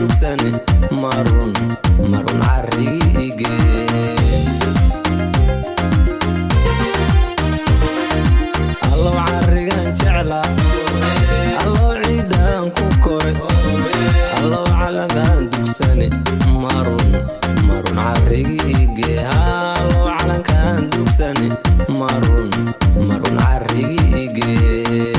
dugsane, marun marun carrigii. Allow carrigan jeclaa, allow ciidaan ku koray, allow calankaan dugsane, marun marun carrigii. Allow calankaan dugsane, marun marun carrigii.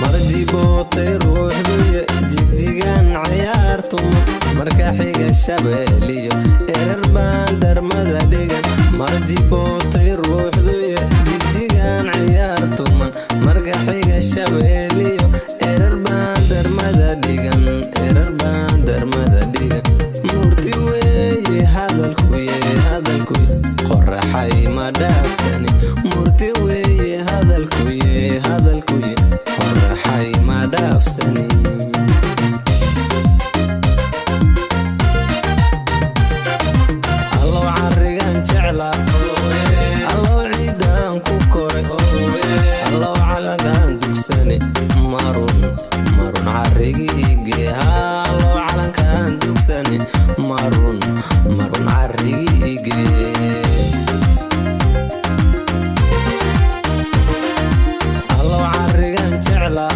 Marjibootay ruuxduye, jigjigaan cayaartuma, marka xiga shabeeliyo erar baan darmada dhigan. Marjibootay ruuxduye, jigjigaan ciyaartuman, marka xiga shabeeliyo erar baan darmada dhigan, erar baan darmada dhigan. Murti weeye hadalkuye, hadalkuye, qoraxay ma dhaafsani. Murti weeye hadalkuye, hadalkuye, qoraxay ma dhaafsani. Allow carrigan jeclaa, allow ciidaan ku koray, allow calankaan dugsane, marun marun carrigii. Allow calankaan dugsane, marun marun carrigii. Allow carrigan jeclaa,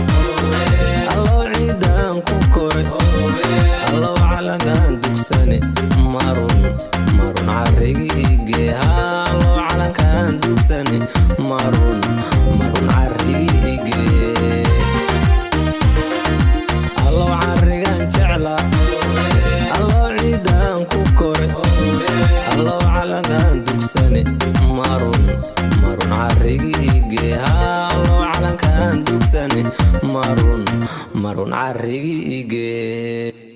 allow ciidaan ku koray, allow calankaan dugsane, marun marun carrigii. Allow calankaan dugsane, marun marun carrigii. Allow carrigan jeclaa, allow ciidaan ku koray, allow calankaan dugsane, marun marun carrigii. Allow calankaan dugsane, marun marun carrigii.